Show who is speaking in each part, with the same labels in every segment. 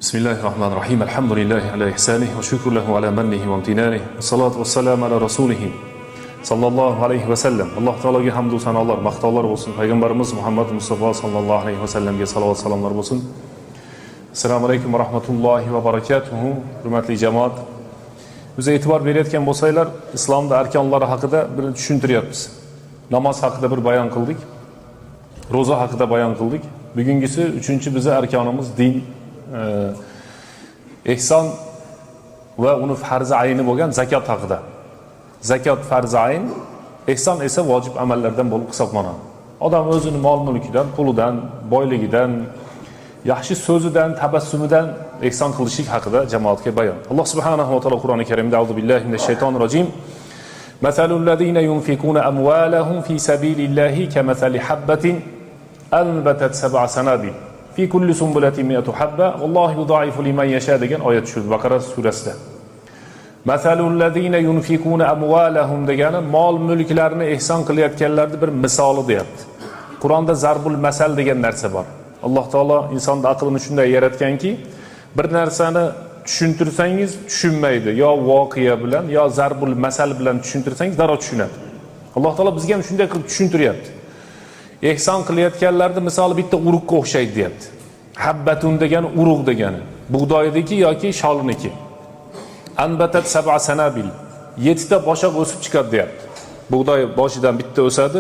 Speaker 1: بسم الله الرحمن الرحيم. الحمد لله على إحسانه وشكر له على منه وامتنانه والصلاة والسلام على رسوله صلى الله عليه وسلم. Alloh taologa hamdu sanolar, maqtovlar bo'lsin. Payg'ambarimiz Muhammad Mustafa sallallohu alayhi vasallamga salovat salomlar bo'lsin. Assalomu alaykum va rahmatullohi va barakatuhu. Hurmatli jamoat, biz e'tibor berayotgan bo'lsanglar, islomda arkonlari haqida bir tushuntiryapmiz. Namoz haqida bir bayon qildik, ro'za haqida bayon qildik. Bugungisi uchinchi bizni arkonimiz din, ehson va uni farzi ayni bo'lgan zakot haqida. Zakot farzi ayn, ehson esa vojib amallardan bo'lib hisoblanadi. Odam o'zini mol mulkidan, pulidan, boyligidan, yaxshi so'zidan, tabassumidan ehson qilishlik haqida jamoatga bayon. Alloh subhanahu va taolo Qur'oni Karimda: "Auzu billahi minash shaytonir rojim. مثل الذين ينفقون أموالهم في سبيل الله كمثل حبة أنبتت سبع سنابل في كل سنبلة مئة حبة والله يضاعف لمن يشاء" degan oyat tushirdi Baqara surasida. مثل الذين ينفقون أموالهم degani mol mulklarni ehson qilayotganlarni bir misoli deyapti. Qur'onda zarbul masal degan narsa bor. Alloh taolo insonni aqlini shunday yaratganki, bir narsani tushuntirsangiz tushunmaydi. Yo voqea bilan, yo zarbul masal bilan tushuntirsangiz darrov tushunadi. Alloh taolo bizga ham shunday qilib tushuntiryapti. Ehson qilayotganlarni misoli bitta urug'ga o'xshaydi deyapti. Habbatun degani urug' degani. Bug'doyniki yoki sholiniki. أنبتت سبع سنابل. Yettita boshoq o'sib chiqadi deyapti. Bug'doy boshidan bitta o'sadi.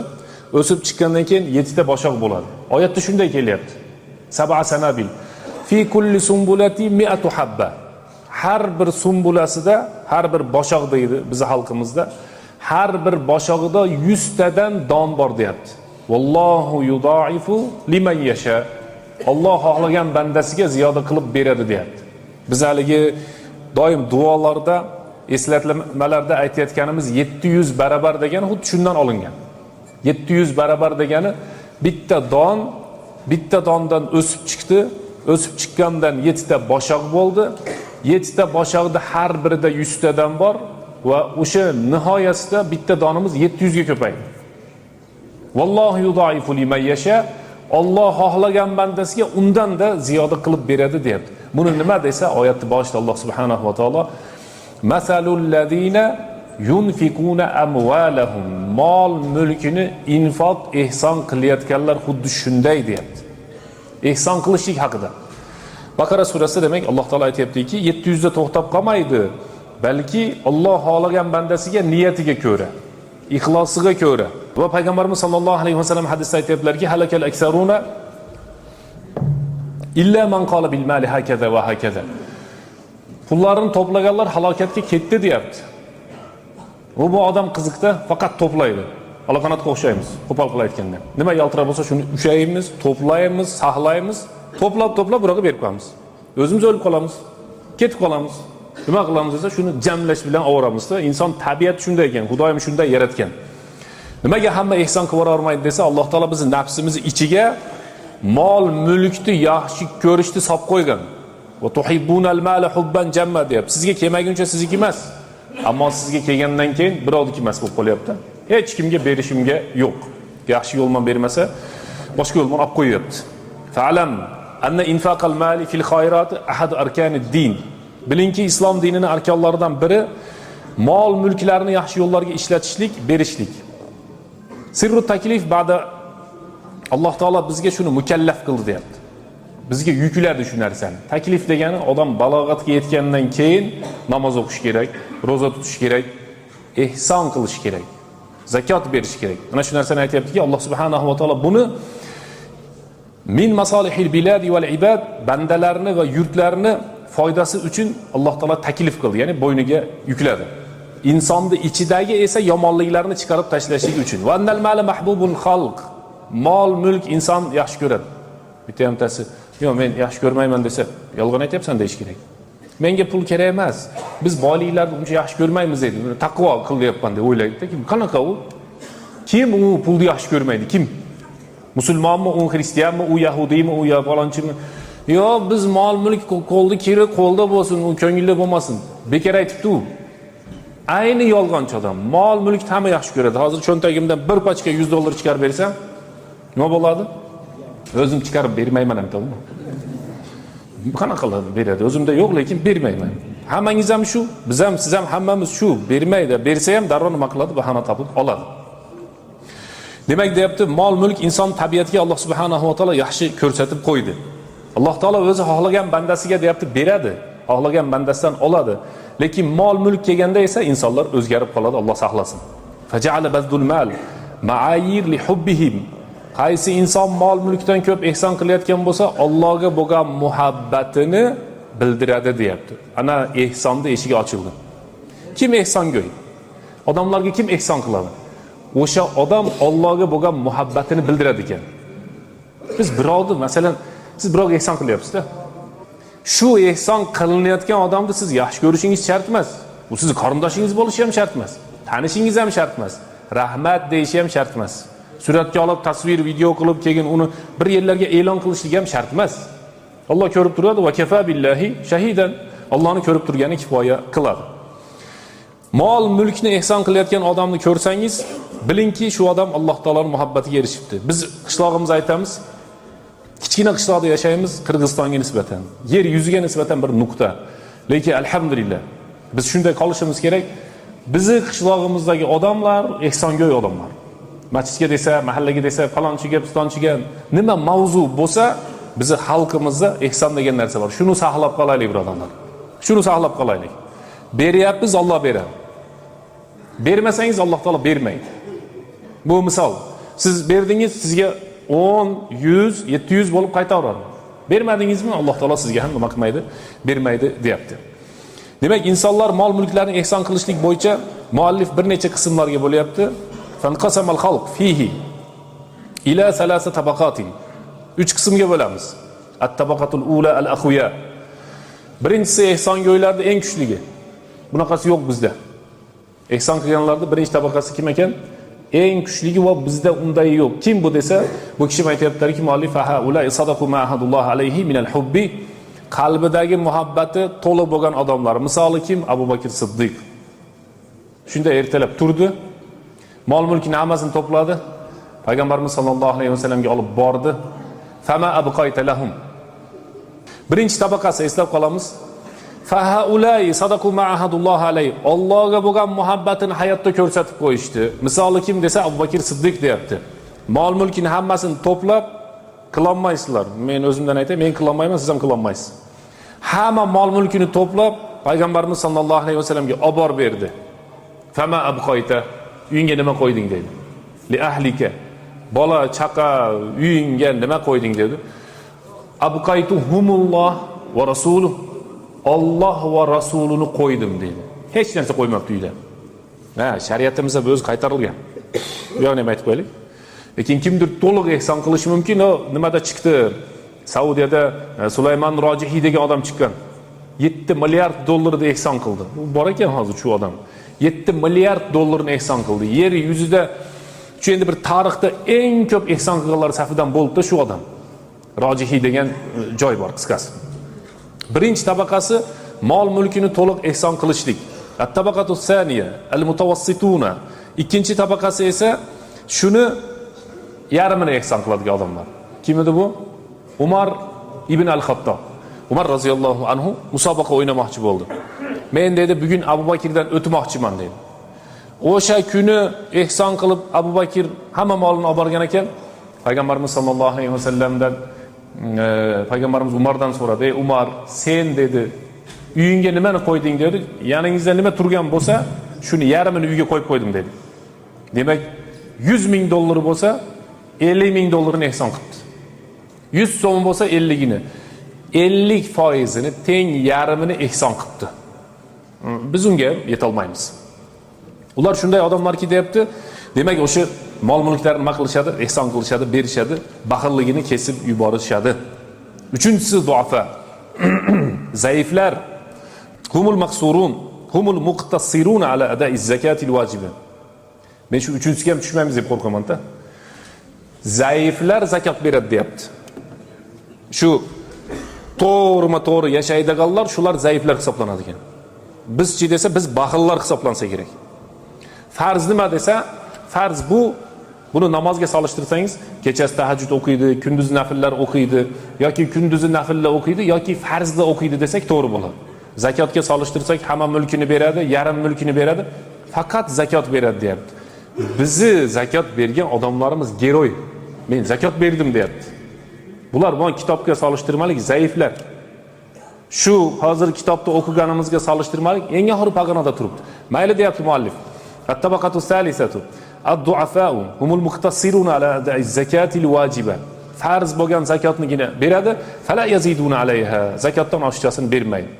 Speaker 1: O'sib chiqqandan keyin yettita boshoq bo'ladi. Oyatda shunday kelyapti. سبع سنابل. في كل سنبلة مئة حبة. Har bir sumbulasida, har bir boshoq deydi bizni xalqimizda. Har bir boshog'ida 100 tadan don bor deyapti. والله يضاعف لمن يشاء. Alloh xohlagan bandasiga ziyoda qilib beradi deyapti. Biz haligi doim duolarda, eslatmalarda aytayotganimiz 700 baravar degani xuddi shundan olingan. 700 baravar degani bitta don, bitta dondan o'sib chiqdi, o'sib chiqqandan yettita boshoq bo'ldi. Yettita boshoqda har birida 100 tadan bor va o'sha nihoyasida bitta donimiz 700 ga ko'paydi. والله يضاعف لمن يشاء. Alloh xohlagan bandasiga undan-da ziyoda qilib beradi deyapti. Buni nima desa, oyatni boshida Alloh subhanahu va taolo مثل الذين ينفقون أموالهم, mol mulkini infoq, ehson qilayotganlar xuddi shunday deyapti. Ehson qilishlik haqida. Baqara surasida demak Alloh taolo aytyaptiki, 700 da to'xtab qolmaydi, balki Alloh xohlagan bandasiga niyatiga ko'ra, ixlosiga ko'ra. Va payg'ambarimiz sollallohu alayhi vasallam hadisda aytyaptilarki: هلك الأكثرون إلا من قال بالمال هكذا وهكذا. Pullarini to'plaganlar halokatga ketdi deyapti. Bu odam qiziqda, faqat to'playdi. Alaqanotga o'xshaymiz, qo'pol qilib aytganda. Nima yaltirab bo'lsa shuni ushlaymiz, to'playmiz, saqlaymiz, to'plab to'plab birovga berib qo'yamiz. O'zimiz o'lib qolamiz, ketib qolamiz. Nima qilamiz desa, shuni jamlash bilan ovoramizda. Inson tabiati shunday ekan, Xudoyim shunday yaratgan. Nimaga hamma ehson qilib olmaydi desa, Alloh taolo bizni nafsimizni ichiga mol mulkni yaxshi ko'rishni solib qo'ygan. وتحبون المال حبا جما deyapti. Sizga kelmaguncha sizniki emas. Ammo sizga kelgandan keyin birovniki emas bo'lib qolyapti. Hech kimga berishimga yo'q. Yaxshi yo'lman bermasa, boshqa yo'lman olib qo'yyapti. فاعلم أن إنفاق المال في الخيرات أحد أركان الدين. Bilingki, islom dinini arkonlaridan biri mol mulklarni yaxshi yo'llarga ishlatishlik, berishlik. سر التكليف بعد. Alloh taolo bizga shuni mukallaf qildi deyapti. Bizga yukladi shu narsani. Taklif degani odam balog'atga yetgandan keyin namoz o'qish kerak, ro'za tutish kerak, ehson qilish kerak, zakot berish kerak. Mana shu narsani aytyaptiki, Alloh subhanahu va taolo buni من مصالح البلاد والعباد, bandalarni va yurtlarni foydasi uchun Alloh taolo taklif qildi, ya'ni bo'yniga yukladi. Insonni ichidagi esa yomonliklarni chiqarib tashlashlik uchun. وأن المال محبوب الخلق. Mol mulk inson yaxshi ko'radi. Bitta hamtasi, "Yo'q, men yaxshi ko'rmayman" desa, "Yolg'on aytyapsan" deyish kerak. "Menga pul kerak emas. Biz boyliklarni uncha yaxshi ko'rmaymiz" deydi. Taqvo qilyapman deb o'ylaydi. Qanaqa u? Kim u pulni yaxshi ko'rmaydi? Kim? Musulmonmi, u xristianmi, u yahudiymi, u yo falonchimi? Yo'q, biz mol mulk qo'lda kiri qo'lda bo'lsin, u ko'ngilda bo'lmasin. Bekor aytibdi u. Ayni yolg'onchi odam. Mol mulkni hamma yaxshi ko'radi. Hozir cho'ntagimdan bir pachka 100 dollar chiqarib bersam, nima bo'ladi? O'zim chiqarib bermayman ham, to'g'rimi? Qanaqa qilib beradi? O'zimda yo'q, lekin bermayman. Hammangiz ham shu, biz ham, siz ham, hammamiz shu, bermaydi. Bersa ham darrov nima qiladi? Bahona topib oladi. Demak, deyapti, mol mulk inson tabiatiga Alloh subhanahu va taolo yaxshi ko'rsatib qo'ydi. Alloh taolo o'zi xohlagan bandasiga, deyapti, beradi, xohlagan bandasidan oladi. Lekin mol mulk kelganda esa insonlar o'zgarib qoladi, Alloh saqlasin. Faja'ala bazdul mal ma'ayir li hubbihim. Qaysi inson mol mulkdan ko'p ehson qilayotgan bo'lsa, Allohga bo'lgan muhabbatini bildiradi, deyapti. Ana ehsonni eshigi ochildi. Kim ehsongo'y? Odamlarga kim ehson qiladi? O'sha odam Allohga bo'lgan muhabbatini bildiradi ekan. Biz birovni, masalan, siz birovga ehson qilyapsiz-da. Shu ehson qilinayotgan odamni siz yaxshi ko'rishingiz shart emas. U sizni qarindoshingiz bo'lishi ham shart emas. Tanishingiz ham shart emas. Rahmat deyishi ham shart emas. Suratga olib, tasvir, video qilib, keyin uni bir yerlarga e'lon qilishligi ham shart emas. Alloh ko'rib turadi, va kafa billahi shahidan. Allohni ko'rib turgani kifoya qiladi. Mol mulkni ehson qilayotgan odamni ko'rsangiz, bilingki, shu odam Alloh taoloning muhabbatiga erishibdi. Biz qishlog'imizda aytamiz, kichkina qishloqda yashaymiz Qirg'izistonga nisbatan, yer yuziga nisbatan bir nuqta. Lekin alhamdulillah, biz shunday qolishimiz kerak. Bizni qishlog'imizdagi odamlar ehsongo'y odamlar. Masjidga desa, mahallaga desa, falonchiga, pistonchiga nima mavzu bo'lsa, bizni xalqimizda ehson degan narsa bor. Shuni saqlab qolaylik, birodarlar. Shuni saqlab qolaylik. Beryapmiz, Alloh beradi. Bermasangiz, Alloh taolo bermaydi. Bu misol. Siz berdingiz, sizga 10, 100, 700 bo'lib qaytaveradi. Bermadingizmi, Alloh taolo sizga ham nima qilmaydi? Bermaydi, deyapti. Demak, insonlar mol mulklarni ehson qilishlik bo'yicha muallif bir necha qismlarga bo'lyapti. Fanqasamal xalq fihi ila salasa tabaqatin. Uch qismga bo'lamiz. At-tabaqatul ula al-axuya. Birinchisi ehsongo'ylarning eng kuchligi. Bunaqasi yo'q bizda. Ehson qilganlarning birinchi tabaqasi kim ekan? Eng kuchligi va bizda unday yo'q. Kim bu desa, bu kishi aytyaptilarki, muallif fa sadaqu ma ahadulloh alayhi minal hubbi, qalbidagi muhabbati to'liq bo'lgan odamlar. Misoli kim? Abu Bakr Siddiq. Shunda ertalab turdi, mol mulkini hammasini to'pladi. Payg'ambarimiz sollallohu alayhi vasallamga olib bordi. Fama abqayta lahum. Birinchi tabaqasi, eslab qolamiz. Fahaulai sadaqu ma ahadulloh alayhi. Allohga bo'lgan muhabbatini hayotda ko'rsatib qo'yishdi. Misoli kim desa, Abu Bakr Siddiq, deyapti. Mol mulkini hammasini to'plab, qilolmaysizlar. Men o'zimdan aytay, men qilolmayman, siz ham qilolmaysiz. Hamma mol mulkini to'plab payg'ambarimiz sollallohu alayhi vasallamga olib borib berdi. Fama abqayta, uyingga nima qo'yding, dedi. Li ahlika, bola chaqa, uyingga nima qo'yding, dedi. Abqaytu humulloh va rasuluh, Olloh va rasulini qo'ydim, dedi. Hech narsa qo'ymabdi uyda. Ha, shariatimizda bu o'zi qaytarilgan. Bu yoqni ham aytib qo'yaylik. Lekin kimdir to'liq ehson qilishi mumkin. U nimada chiqdi? Saudiyada Sulaymon Rojihiy degan odam chiqqan. 7 milliard dollarni ehson qildi. U bor ekan hozir shu odam. 7 milliard dollarni ehson qildi. Yer yuzida shu endi bir tarixda eng ko'p ehson qilganlar safidan bo'libdi shu odam. Rojihiy degan joy bor, qisqasi. Birinchi tabaqasi mol mulkini to'liq ehson qilishlik. At-tabaqatu saniya al-mutawassituna. Ikkinchi tabaqasi esa shuni yarmini ehson qiladigan odamlar. Kim edi bu? Umar ibn al-Xattob. Umar roziyallohu anhu musobaqa o'ynamoqchi bo'ldi. Men, dedi, bugun Abu Bakrdan o'tmoqchiman, dedi. O'sha kuni ehson qilib Abu Bakr hamma molini olib borgan ekan. Payg'ambarimiz sollallohu alayhi vasallamdan payg'ambarimiz Umardan so'radi: "Ey Umar, sen, dedi, uyingga nimani qo'yding?" dedi. "Yoningizda nima turgan bo'lsa, shuni yarmini uyga qo'yib qo'ydim", dedi. Demak, 100 ming dollar bo'lsa, 50 ming dollarini ehson qilibdi. 100 so'm bo'lsa, 50gini. 50 foizini, teng yarmini ehson qilibdi. Biz unga yetolmaymiz. Ular shunday odamlarki, deyapti. Demak, o'sha mol mulklarni nima qilishadi? Ehson qilishadi, berishadi, baxilligini kesib yuborishadi. Uchinchisi duafa. Zaiflar. Humul maqsurun, humul muqtassirun ala ada'i zakatil vajiba. Men shu uchinchisiga ham tushmaymiz deb qo'rqaman-da. Zaiflar zakot beradi, deyapti. Shu to'g'rima to'g'ri yashaydiganlar, shular zaiflar hisoblanadi ekan. Bizchi desa, biz baxillar hisoblansa kerak. Farz nima desa, farz bu Buni namozga solishtirsangiz, kechasi tahajjud o'qiydi, kunduzi nafllar o'qiydi yoki kunduzi nafllar o'qiydi yoki farzda o'qiydi desak to'g'ri bo'ladi. Zakotga solishtirsak, hamma mulkini beradi, yarim mulkini beradi, faqat zakot beradi deyapti. Bizni zakot bergan odamlarimiz geroy. Men zakot berdim deyapti. Bular bu kitobga solishtirmalik zaiflar. Shu hozir kitobda o'qiganimizga solishtirmalik eng oxiri pog'onada turibdi. Mayli deyapti muallif. At-tabaqatu salisatu ad-du'afa'u humul muqtassiruna ala ada'i zakatil vajiba. Farz bo'lgan zakotnigina beradi, fala yaziduna alayha. Zakotdan oshiqchasini bermaydi.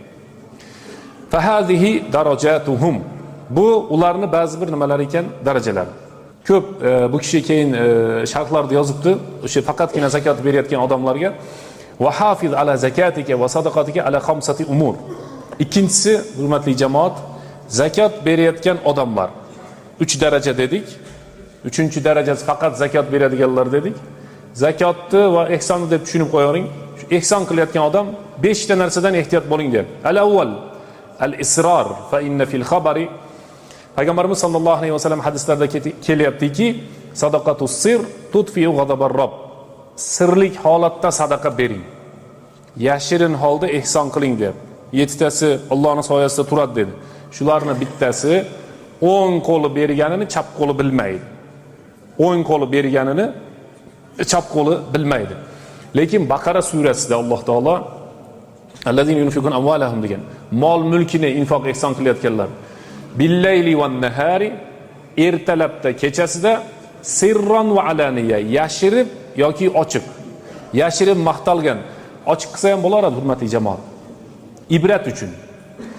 Speaker 1: Fahadhihi darajatuhum. Bu ularni ba'zi bir nimalar ekan, darajalari. Ko'p bu kishi keyin sharhlarda yozibdi, o'sha faqatgina zakot berayotgan odamlarga va hafiz ala zakatika va sadaqatika ala khamsati umur. Ikkinchisi, hurmatli jamoat, zakot berayotgan odamlar. 3 daraja dedik. 3-chi darajasi faqat zakot beradiganlar dedik. Zakotni va ehsonni deb tushunib qo'yavering. Shu ehson qilayotgan odam 5 ta narsadan ehtiyot bo'ling deb. Al-avval al-israr fa inna fil khabari. Payg'ambarimiz sallallohu alayhi vasallam hadislarda kelyaptiki, sadaqatu sir tutfiu ghadabar robb. Sirlik holatda sadaqa bering. Yashirin holda ehson qiling deb. 7 tasi Allohning soyasida turadi dedi. Shularni bittasi o'ng qo'li berganini chap qo'li bilmaydi. O'ng qo'li berganini chap qo'li bilmaydi. Lekin Baqara surasida Alloh taolo allazina yunfikun amvalahum degan, mol mulkini infoq ehson qilayotganlar billayli van nahari, ertalabda kechasida, sirron va alaniya, yashirib yoki ochiq. Yashirib maqtalgan, ochiq qilsa ham bo'laveradi, hurmatli jamoat. Ibrat uchun,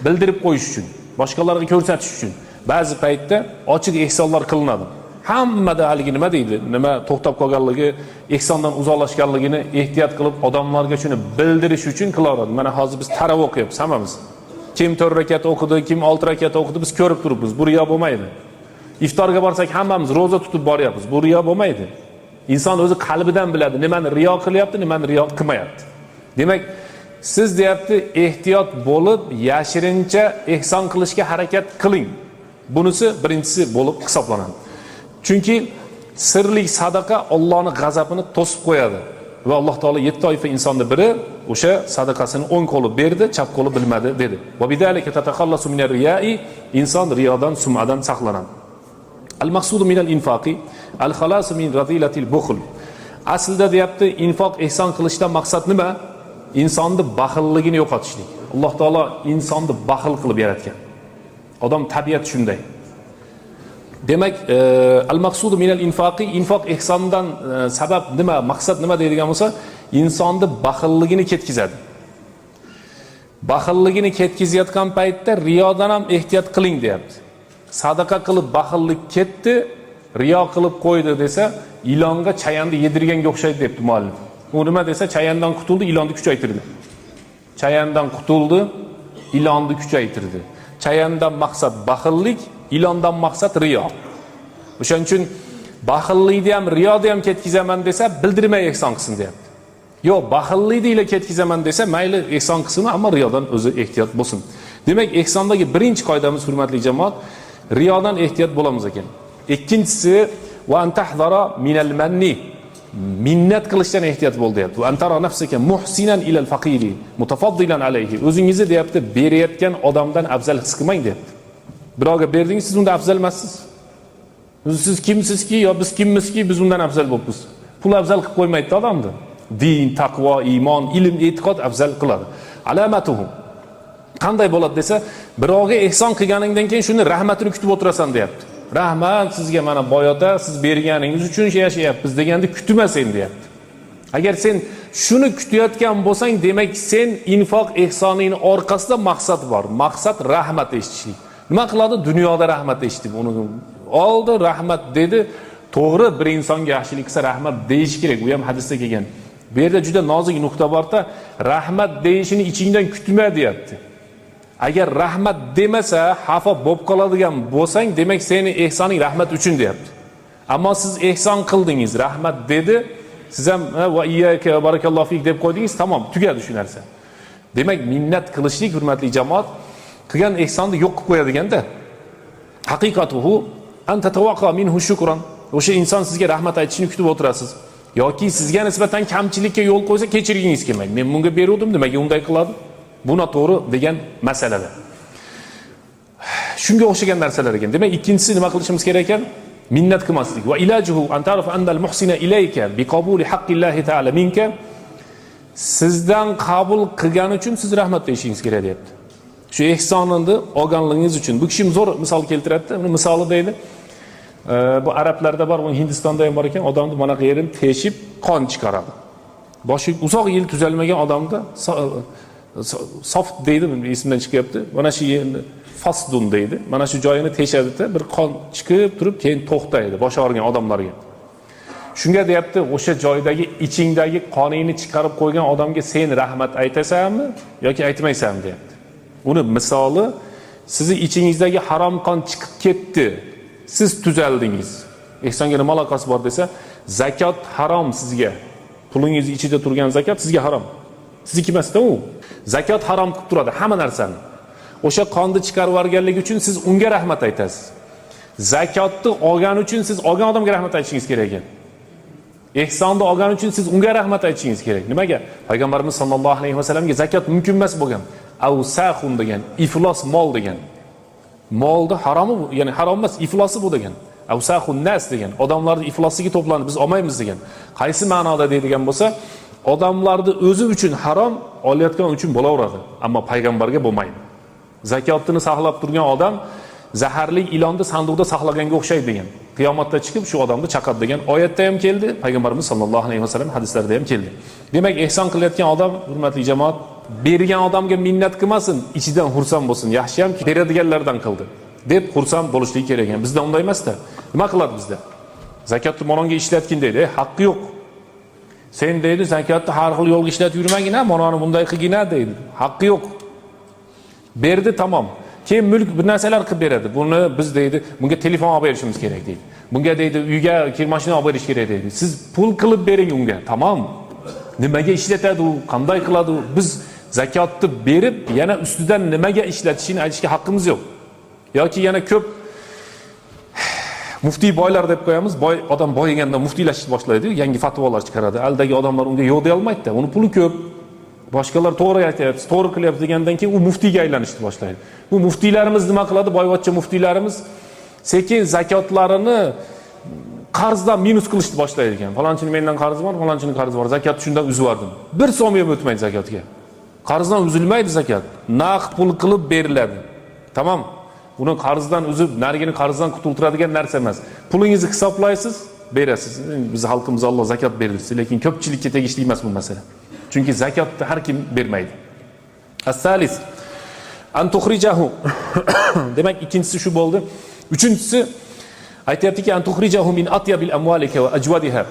Speaker 1: bildirib qo'yish uchun, boshqalarga ko'rsatish uchun ba'zi paytda ochiq ehsonlar qilinadi. Hammada haligi nima deydi, nima to'xtab qolganligi, ehsondan uzoqlashganligini ehtiyot qilib odamlarga shuni bildirish uchun qilaveradi. Mana hozir biz taravih o'qiyapmiz hammamiz. Kim 4 rakat o'qidi, kim 6 rakat o'qidi, biz ko'rib turibmiz. Bu riyo bo'lmaydi. Iftorga borsak hammamiz ro'za tutib boryapmiz. Bu riyo bo'lmaydi. Inson o'zi qalbidan biladi, nimani riyo qilyapti, nimani riyo qilmayapti. Demak, siz deyapti, ehtiyot bo'lib, yashirincha ehson qilishga harakat qiling. Bunisi birinchisi bo'lib hisoblanadi. Chunki sirli sadaqa Allohning g'azabini to'sib qo'yadi. Va Alloh taolo 7 toifa insonni biri o'sha sadaqasini o'ng qo'li berdi, chap qo'li bilmadi dedi. Va bidalika tatakhallasu minar riya'i, inson riyodan, sum'adan saqlanadi. Al maqsudu minal infaqi al khalasu min radilatil bukhl. Aslida deyapti, infoq ehson qilishdan maqsad nima? Insonni baxilligini yo'qotishlik. Alloh taolo insonni baxil qilib yaratgan. Odam tabiati shunday. Demak, al maqsudu minal infaqi, infoq ehsondan sabab nima, maqsad nima deydigan bo'lsa, insonni baxilligini ketkizadi. Baxilligini ketkizayotgan paytda riyodan ham ehtiyot qiling deyapti. Sadaqa qilib baxillik ketdi, riyo qilib qo'ydi desa, ilonga chayanni yedirganga o'xshaydi debdi muallif. U nima desa, chayandan qutuldi, ilonni kuchaytirdi. Chayandan qutuldi, ilonni kuchaytirdi. Chayandan maqsad baxillik, ilondan maqsad riyo. O'shaning uchun baxillikni ham, riyoni ham ketkizaman desa, bildirmay ehson qilsin deyapti. Yo'q, baxillikni ila ketkizaman desa, mayli ehson qilsin, ammo riyodan o'zi ehtiyot bo'lsin. Demak, ehsondagi birinchi qoidamiz, hurmatli jamoat, riyodan ehtiyot bo'lamiz ekan. Ikkinchisi va an tahdara minal manni, minnat qilishdan ehtiyot bo'l deyapti. Va an tara nafsaka muhsinan ilal faqiri mutafaddilan alayhi. O'zingizni deyapti, berayotgan odamdan afzal his qilmang deyapti. Birovga berdingiz, siz undan afzal emassiz. Siz kimsizki yo biz kimmizki, biz undan afzal bo'libmiz. Pul afzal qilib qo'ymaydi odamni. Din, taqvo, iymon, ilm, e'tiqod afzal qiladi. Alamatuhu. Qanday bo'ladi desa, birovga ehson qilganingdan keyin shuni rahmatini kutib o'tirasan deyapti. Rahmat sizga, mana boy ota, siz berganingiz uchun yashayapmiz deganda kutma sen deyapti. Agar sen shuni kutayotgan bo'lsang, demak sen infoq ehsoningni orqasida maqsad bor. Maqsad rahmat eshitishlik. Nima qiladi? Dunyoda rahmat eshitib, uni oldi, rahmat dedi. To'g'ri, bir insonga yaxshilik qilsa rahmat deyish kerak. Bu ham hadisda kelgan. Bu yerda juda nozik nuqta borda, rahmat deyishini ichingdan kutma deyapti. Agar rahmat demasa, xafa bo'lib qoladigan bo'lsang, demak seni ehsoning rahmat uchun deyapti. Ammo siz ehson qildingiz, rahmat dedi, siz ham va iyyaka barakallohu fik deb qo'ydingiz, tamom, tugadi shu narsa. Demak, minnat qilishlik, hurmatli jamoat, qilgan ehsonni yo'q qilib qo'yadiganda. Haqiqatuhu an tatawaqqa minhu shukran. O'sha inson sizga rahmat aytishini kutib o'tirasiz. Yoki sizga nisbatan kamchilikka yo'l qo'ysa kechirgingiz kelmaydi. Men bunga beruvdim, nimaga unday qiladi? Bu noto'g'ri degan masalada. Shunga o'xshagan narsalar ekan. Demak, ikkinchisi nima qilishimiz kerak ekan? Minnat qilmaslik. Va ilajuhu an ta'rifa annal muhsina ilayka bi qabuli haqqillahi ta'ala minka. Sizdan qabul qilgani uchun siz rahmat deyishingiz kerak deyapti. Shu ehsonini olganligingiz uchun. Bu kishi zo'r misol keltiradi. Buni misoli deydi. Bu arablarda bor, bu Hindistonda ham bor ekan, odamni mana bu yerini teshib qon chiqaradi. Boshi uzoq yil tuzalmagan odamda soft deydi, esimdan chiqyapti. Mana shu yerni fasdun deydi. Mana shu joyini teshadida bir qon chiqib turib keyin to'xtaydi boshi og'rigan odamlarga. Shunga deyapti, o'sha joydagi ichingdagi qoningni chiqarib qo'ygan odamga sen rahmat aytasanmi yoki aytmaysanmi deyapti. Uni misoli, sizni ichingizdagi harom qon chiqib ketdi, siz tuzaldingiz. Ehsonga nima aloqasi bor desa, zakot harom sizga. Pulingiz ichida turgan zakot sizga harom. Sizniki emas-da u. Zakot harom qilib turadi hamma narsani. O'sha qonni chiqarib yuborganligi uchun siz unga rahmat aytasiz. Zakotni olgani uchun siz olgan odamga rahmat aytishingiz kerak ekan. Ehsonni olgani uchun siz unga rahmat aytishingiz kerak. Nimaga? Payg'ambarimiz sollallohu alayhi vasallamga zakot mumkin emas bo'lgan. Avsahun degan, iflos mol degan. Molni haromi bu, ya'ni harom emas, iflosi bu degan. Avsahun nas degan. Odamlarning iflosligi to'plandi, biz olmaymiz degan. Qaysi ma'noda deydigan bo'lsa, odamlarni o'zi uchun harom, olayotgan uchun bo'laveradi, ammo payg'ambarga bo'lmaydi. Zakotini saqlab turgan odam zaharli ilonni sanduqda saqlaganga o'xshaydi degan. Qiyomatda chiqib shu odamni chaqadi degan oyatda ham keldi, payg'ambarimiz sollallohu alayhi vasallam hadislarida ham keldi. Demak, ehson qilayotgan odam, hurmatli jamoat, bergan odamga minnat qilmasin, ichidan xursand bo'lsin. Yaxshi hamki beradiganlardan qildi deb xursand bo'lishligi kerak ekan. Bizda unday emas-da. Nima qiladi bizda? Zakotni manonga ishlatgin deydi. Haqqi yo'q. Sen deydi, zakotni har xil yo'lga ishlatib yurmagin, manoni bunday qilgin deydi. Haqqi yo'q. Berdi, tamom. Keyin mulk bir narsalar qilib beradi. Buni biz deydi, bunga telefon olib berishimiz kerak deydi. Bunga deydi, uyga kirmashina olib berish kerak deydi. Siz pul qilib bering unga, tamom. Nimaga ishlatadi u, qanday qiladi u? Biz zakotni berib, yana ustidan nimaga ishlatishini aytishga haqqimiz yo'q. Yoki yana ko'p muftiy boylar deb qo'yamiz. Boy odam boyiganda muftiylashishni boshlaydi, yangi fatvolar chiqaradi. Aldagi odamlar unga yo'q deya olmaydi-da. Uni puli ko'p. Boshqalar to'g'ri aytyapsiz, to'g'ri qilyapsiz degandan keyin u muftiyga aylanishni boshlaydi. Bu muftiylarimiz nima qiladi? Boyvachcha muftiylarimiz sekin zakotlarini qarzdan minus qilishni boshlaydi ekan. Falonchini mendan qarzi bor, falonchini qarzi bor. Zakotni shundan uzib yubordim. Bir so'm ham o'tmaydi zakotga. Qarzdan uzilmaydi zakot. Naqd pul qilib beriladi. Tamom. Uni qarzdan uzib, narigini qarzdan qutultiradigan narsa emas. Pulingizni hisoblaysiz, berasiz. Biz xalqimiz Alloh zakot berdi, lekin ko'pchilikka tegishli emas bu masala. Chunki zakotni har kim bermaydi. As-salis an tukhrijahu. Demak, ikkinchisi shu bo'ldi. Uchinchisi aytayaptiki, an tukhrijahu min atyabil amwalika va ajwadiha.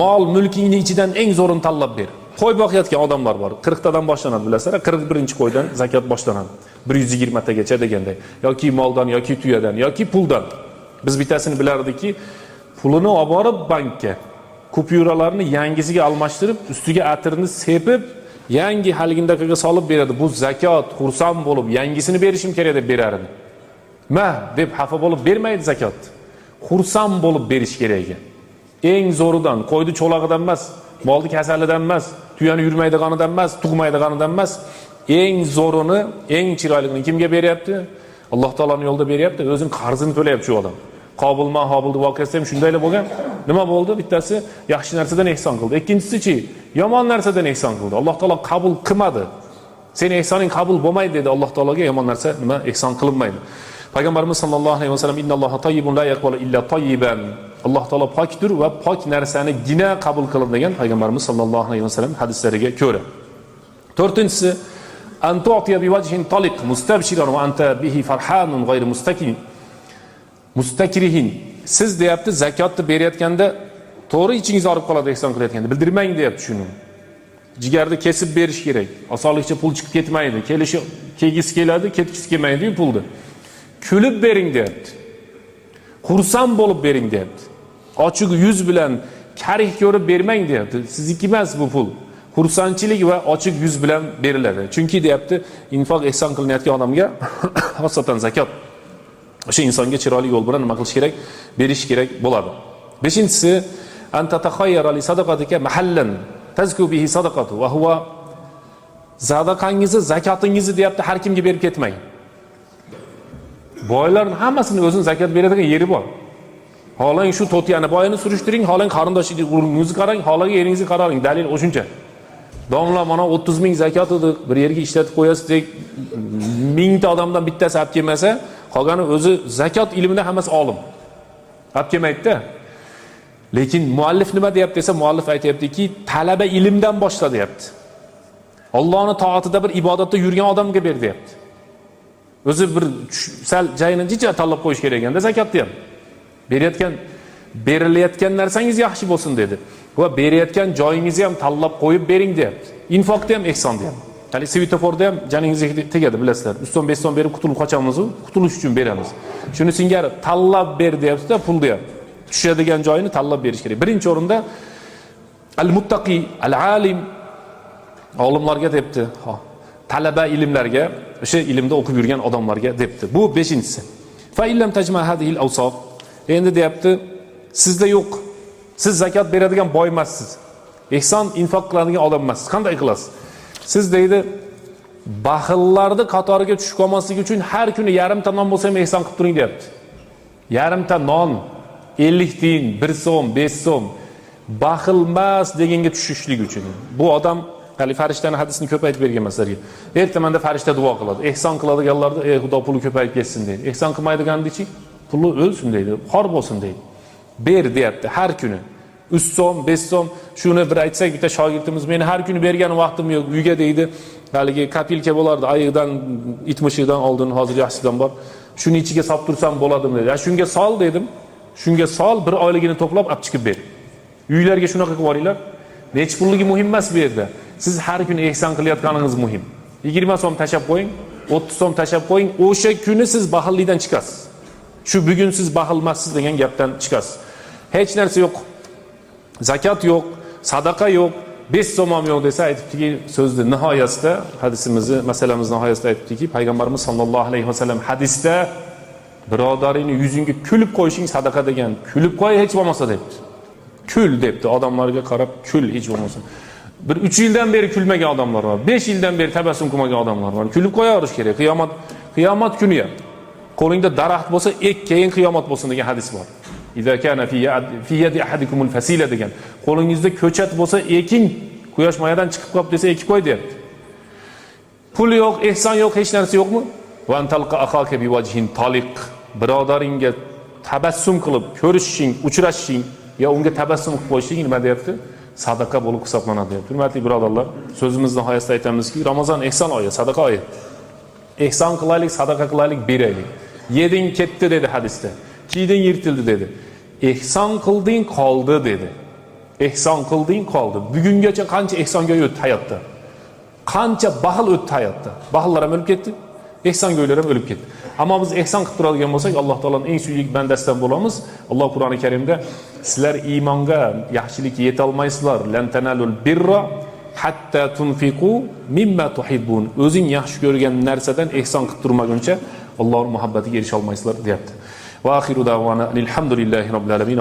Speaker 1: Mol mulkingni ichidan eng zo'rini tanlab ber. Qo'y boqayotgan odamlar bor. 40 tadan boshlanadi, bilasizlar, 41-qo'ydan zakot boshlanadi. 120 tagacha deganday. Yoki moldan, yoki tuyadan, yoki puldan. Biz bittasini bilardikki, pulini olib borib bankka kupyuralarni yangisiga almashtirib, ustiga atirni sepib, yangi haligindaqaga solib beradi. Bu zakot, xursand bo'lib, yangisini berishim kerak deb berar edi. Ma deb xafa bo'lib bermaydi zakotni. Xursand bo'lib berish kerak ekan. Eng zo'ridan, qo'yni cho'log'idan emas, molni kasalidan emas, tuyani yurmaydiganidan emas, tug'maydiganidan emas, eng zo'rini, eng chiroylisini kimga beryapti? Alloh taoloning yo'lida beryapti, o'zining qarzini to'layapti shu odam. Qobil bilan Hobilni voqeasi ham shundayla bo'lgan. Nima bo'ldi? Bittasi yaxshi narsadan ehson qildi. Ikkinchisi-chi, yomon narsadan ehson qildi. Alloh taolo qabul qilmadi. Seni ehsoning qabul bo'lmaydi dedi Alloh taologa, yomon narsa nima ehson qilinmaydi. Payg'ambarimiz sollallohu alayhi vasallam innalloha tayyibun la yaqbalu illa tayyiban. Alloh taolo pokdir va pok narsanigina qabul qiladi degan payg'ambarimiz sollallohu alayhi vasallam hadislariga ko'ra. To'rtinchisi an tu'tiya biwajhin taliq mustabshiran va anta bihi farhanun ghayr mustakin mustakrihin. Siz deyapti, zakotni berayotganda to'g'ri ichingiz og'rib qoladi ehson qilayotganda. Bildirmang deyapti shuni. Jigarni kesib berish kerak. Osonlikcha pul chiqib ketmaydi. Kelishi kelgisi keladi, ketgisi kelmaydi-yu pulni. Kulib bering deyapti. Xursand bo'lib bering deyapti. Ochiq yuz bilan karih ko'rib bermang deyapti. Sizniki emas bu pul. Xursandchilik va ochiq yuz bilan beriladi. Chunki deyapti, infoq ehson qilinayotgan odamga, xosatan zakot O'sha insonga chiroyli yo'l bilan nima qilish kerak? Berish kerak bo'ladi. Beshinchisi, an tatakhayyara li sadaqatika mahallan tazku bihi sadaqatu va huwa, sadaqangizni, zakotingizni deyapti, har kimga berib ketmang. Boylarning hammasini o'zini zakot beradigan yeri bor. Xohlang shu to'tiyani boyini surishtiring, xohlang qarindosh urug'ingizni qarang, xohlang yeringizni qarang, dalil o'shuncha. Domla mana 30 ming zakot edi, bir yerga ishlatib qo'yasiz dek, mingta odamdan bittasi olib kelmasa, qolgani o'zi zakot ilmida hammasi olim. Olib kelmaydi-da. Lekin muallif nima deyapti desa, muallif aytyaptiki, talaba ilmdan boshla deyapti. Allohning toatida bir ibodatda yurgan odamga ber deyapti. O'zi bir sal joyini jicha tanlab qo'yish kerak ekanda zakotni ham. Berilayotgan narsangiz yaxshi bo'lsin dedi. Va berayotgan joyingizni ham tanlab qo'yib bering deyapti. Infoqda ham, ehsonda ham. Ya'ni svetoforda ham joningizga tegadi, bilasizlar. 3 so'm, 5 so'm berib qutulib qochamiz-u, qutulish uchun beramiz. Shuni singari tanlab ber deyapti-da, pulni ham. Tushadigan joyini tanlab berish kerak. Birinchi o'rinda al-muttaqi, al-alim, olimlarga debdi. Ha, talaba ilmlarga, o'sha ilmda o'qib yurgan odamlarga debdi. Bu beshinchisi. Fa illam tajma hadhihi al-awsaf. Endi deyapti, sizda yo'q. Siz zakot beradigan boy emassiz. Ehson infoq qiladigan odam emassiz. Qanday qilasiz? Siz deydi, baxillarni qatoriga tushib qolmaslik uchun har kuni yarimta non bo'lsa ham ehson qilib turing deyapti. Yarimta non 50 tiyin, 1 so'm, 5 so'm baxil emas deganga tushishlik uchun. Bu odam hali farishtani hadisini ko'p aytib berganman sizlarga. Ertamanda farishta duo qiladi. Ehson qiladiganlarni, ey Xudo, puli ko'payib ketsin deydi. Ehson qilmaydigannichi puli o'lsin deydi, xor bo'lsin deydi. Ber deyapti har kuni. 3 so'm, 5 so'm, shuni bir aytsak, bitta shogirdimiz meni har kuni bergan vaqtim yo'q, uyga deydi. Haligi копилка bo'lardi, ayiqdan, it mushukdan oldin, hozir yaxshisidan bor. Shuni ichiga solib tursam bo'ladimi dedi. Ya shunga sol dedim. Shunga sol, bir oyligini to'plab olib chiqib ber. Uylarga shunaqa qilib yuboringlar. Nechi pulligi muhim emas bu yerda. Siz har kuni ehson qilayotganingiz muhim. 20 so'm tashlab qo'ying, 30 so'm tashlab qo'ying, o'sha kuni siz baxillikdan chiqasiz. Shu bugun siz baxil emassiz degan gapdan chiqasiz. Hech narsa yo'q. Zakot yo'q, sadaqa yo'q, 5 so'm ham yo'q desa, aytibdiki, so'zni nihoyasida, hadisimizni, masalamizni nihoyasida aytibdiki, payg'ambarimiz sollallohu alayhi vasallam hadisda birodaringni yuzingga kulib qo'yishing sadaqa degan. Kulib qo'y hech bo'lmasa debdi. Kul debdi, odamlarga qarab kul hech bo'lmasa. Bir 3 yildan beri kulmagan odamlar bor, 5 yildan beri tabassum qilmagan odamlar bor. Kulib qo'yaverish kerak. Qiyomat kuni ham qo'lingda daraxt bo'lsa, ek, keyin qiyomat bo'lsin degan hadis bor. Iza kana fi yadi ahadikumul fasila degan. Qo'lingizda ko'chat bo'lsa, eking, quyosh mayadan chiqib qolib desa, ekib qo'y deyapti. Pul yo'q, ehson yo'q, hech narsa yo'qmi? Va an talqa akhaka biwajhin taliq. Birodaringga tabassum qilib ko'rishishing, uchrashishing yo unga tabassum qilib qo'yishing nima deyapti? Sadaqa bo'lib hisoblanadi deyapti. Hurmatli birodarlar, so'zimiz nihoyasida aytamizki, Ramazon ehson oyi, sadaqa oyi. Ehson qilaylik, sadaqa qilaylik, beraylik. Yeding ketdi dedi hadisda. Kiyding yirtildi dedi. Ehson qilding qoldi dedi. Ehson qilding qoldi. Bugungacha qancha ehsongo'y o'tdi hayotda? Qancha baxil o'tdi hayotda? Baxillar ham o'lib ketdi, ehsongo'ylar ham o'lib ketdi. Ammo biz ehson qilib turadigan bo'lsak, Alloh taoloning eng suyuk bandasidan bo'lamiz. Alloh Qur'oni Karimda sizlar iymonga, yaxshilikka yeta olmaysizlar. Lan tanalul birra hatta tunfiqu mimma tuhibbun. O'zing yaxshi ko'rgan narsadan ehson qilib turmaguncha Allohning muhabbatiga erisha olmaysizlar deyapti. Va axiru da'vana alhamdulillahi robbil alamin.